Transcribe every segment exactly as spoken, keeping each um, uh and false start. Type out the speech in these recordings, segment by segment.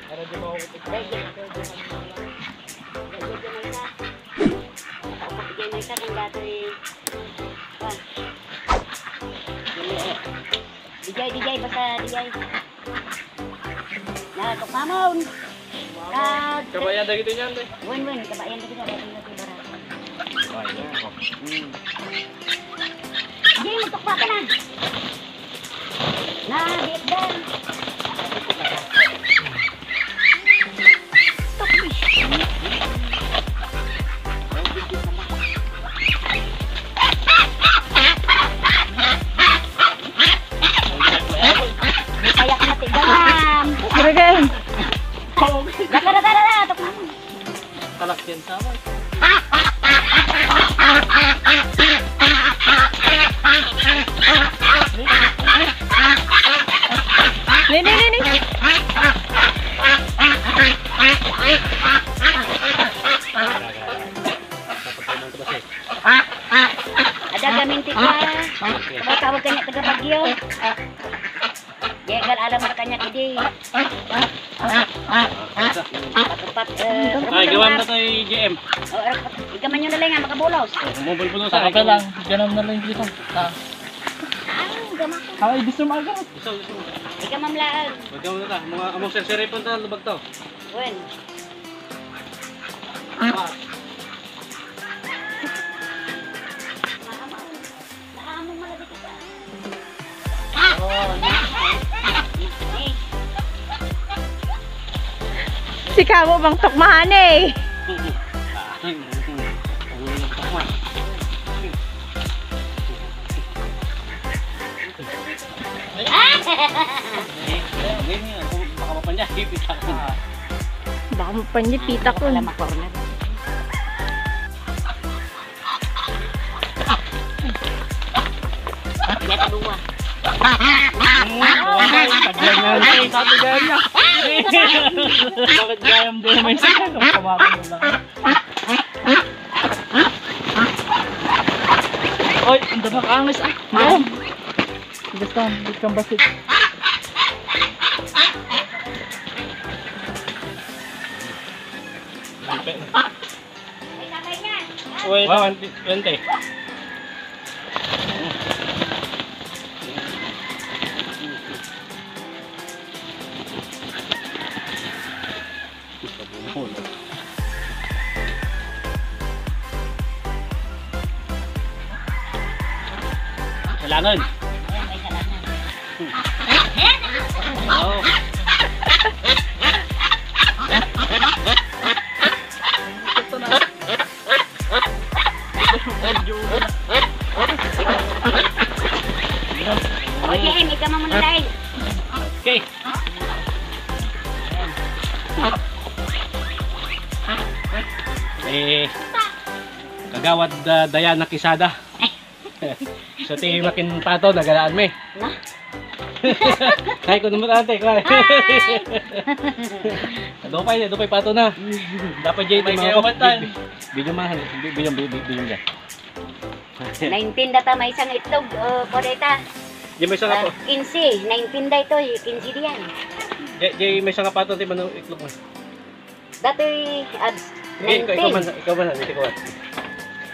Para di mauutot. Dai, dai, dai, dai, dai, dai, dai, dai, dai, dai, dai, kung dati, ah. Dijay, dijay, basta dijay. Na, tukmamon. Ka- Kabayan dagiti niyan, eh. Wen, wen, kabayan dagiti, dagiti, dagiti barato. Ay, ako. Hmm. Dijay, magtukma ka na. Na, biit da. May payak na ti gayam. Talaga. Daka, daka, daka, daka. Kalak yan sa awan. Ni, ni, ni, ni. Ada gamin ti ka. Tawag-tawag kaniak taga Baguio. Jegal alam ka kaniak idi. Pagkapat, eh, Ay, gawam na tayo, J M. O, ikaman nyo na lang nga, makabulos. O, mabulbulos Saka ako. Lang, ganun na lang dito. Ah. Ay, gamak. Ay, gusto mo agad. Gusto, gusto. Ikaman lang. Huwag ka muna ta. Mga among sirsiripon ta, lubag to. Wen. Ah. Sika mo bang tukmahan eh. Baka mapanyagipitan ko. Baka mapanyagipitan ko. Wala makorner. Kaya taluwa. Bakit gayam din may sakit? Ang pamato mo lang. Oy, ang dama ka angis ah. Gayam. Basta, di kang basig. Wait. Wow, twenty. Kailangan. Oo. O, J M, ikaw man muna, Day. Okay. Eh, Kagawad, ah, Diana Quezada. So, ti makin pato, nagalaan mi. Na? Ay, kuno mo, ate, kuwan. Hi! Dupay, dupay pato na. Dapat jay, may mga kayawan tan. Video man, video, video, video, video. Nineteen data maysa nga itlog, o, kuwan dayta. Di maysa nga Ah, po. Quince, nineteen daytoy, quince diyan. Di, di maysa nga pato, ti mano itlog mo. Datoy, ah, Eh, ikaw, ikaw man, nineteen. Ikaw man, ikaw man.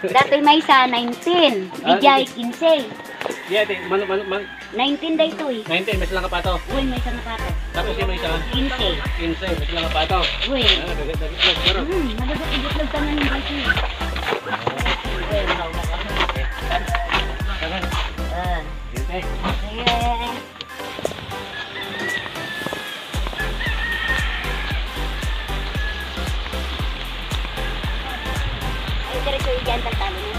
Datoy maysa, nineteen. Ah, Dijay, sige. Quince. Di, ate, mano, mano, man. Nineteen daytoy. Nineteen, maysa lang ka pato. Uy, maysa nga pato. Tapos yung maysa? Quince. Quince, maysa lang ka pato. Uy. Ah, dagat, dagat lang, pero. Hmm, nagagat-igat lang tanan daytoy. Uy. Tanan. Ah. Quince. Sige. Ay, diretso yung dyan, tagtalo mo.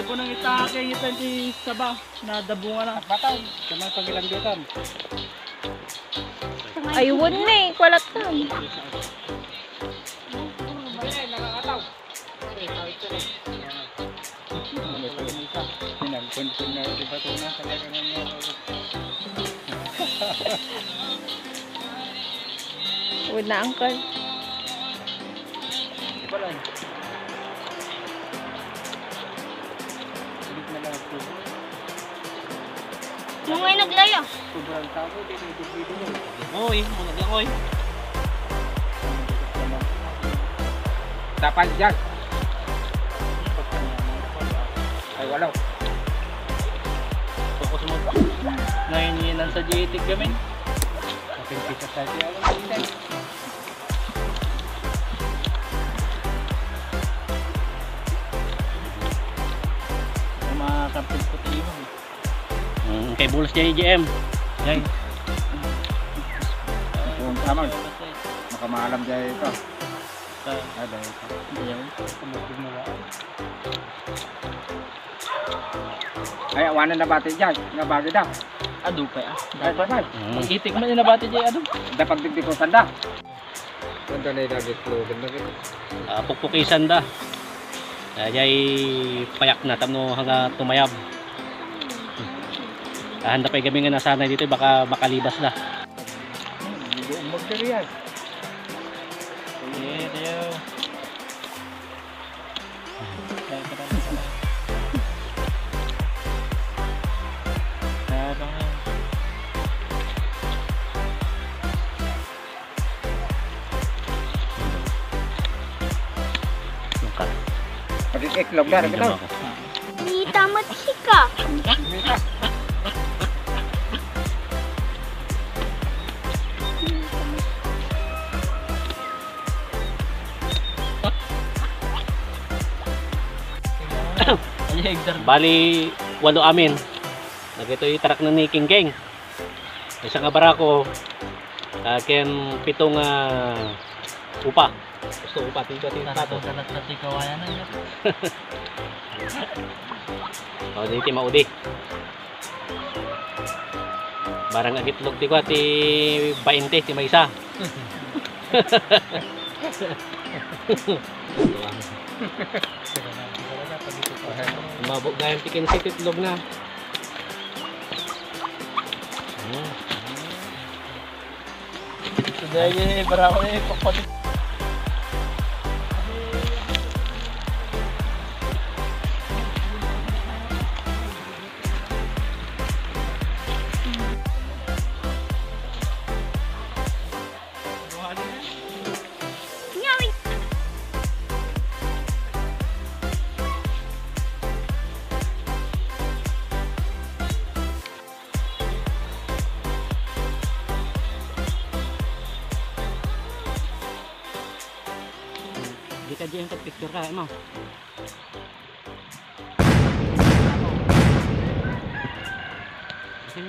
Kunang ita kay ngitan ti saba na dabungan na. At bataw, sa mga pangilandutan. Ay, wun ni, kwalat na. Pinagkunpun na yung bato na talaga ng mga Wun na, uncle. Iba lang. Sulit na lang ito. Nung ay naglaya. Sobrang tabo, di na ito pwede yun. Oy, muna lang, oy. Tapal dyan. Ay, wala. Focus mo. Ngayon, yun ang sa G T kami. Kapit-pit sa tayo. Ang mga kapit ko tayo. Mm, kay bulos dyan, J M. Yan. Kung tamang, makamaalam dyan ito. Ah. Ah, dahil ito. Ayaw. Ay, awanan na bati dyan. Nga bagay da. Adu pa, ah. Ay, dapat. Mm. Mag-itik man yung nabati dyan, adu. Dapat bibikutan da. Ganda na yung dagit lo, ganda gid. Ah, pukpukisan da. Ah, jay payak na, tapno hangga tumayab. Ah, handa pay kami nga nasanay dito, baka makalibas na. Hmm, hindi ko magdarian. Sige, tayo. Pag-iklog na, ito. Nita, matsika. Bali, walo amin. Dagitoy tarakna ni King King. Isa nga barako, ah, ken pito nga upa. Gusto upa, tinta, tinta to. Salat na ti kawayan na yun. O, di ti maudi. Barang agitlog ti kwa, ti bainte, ti maysa. Umabot gayam ti kinse ti itlog na. Hmm. So, dahil yun, eh, barako na yung pakpati. Nyawing. Di ka diyan picture ka, ano? Kasi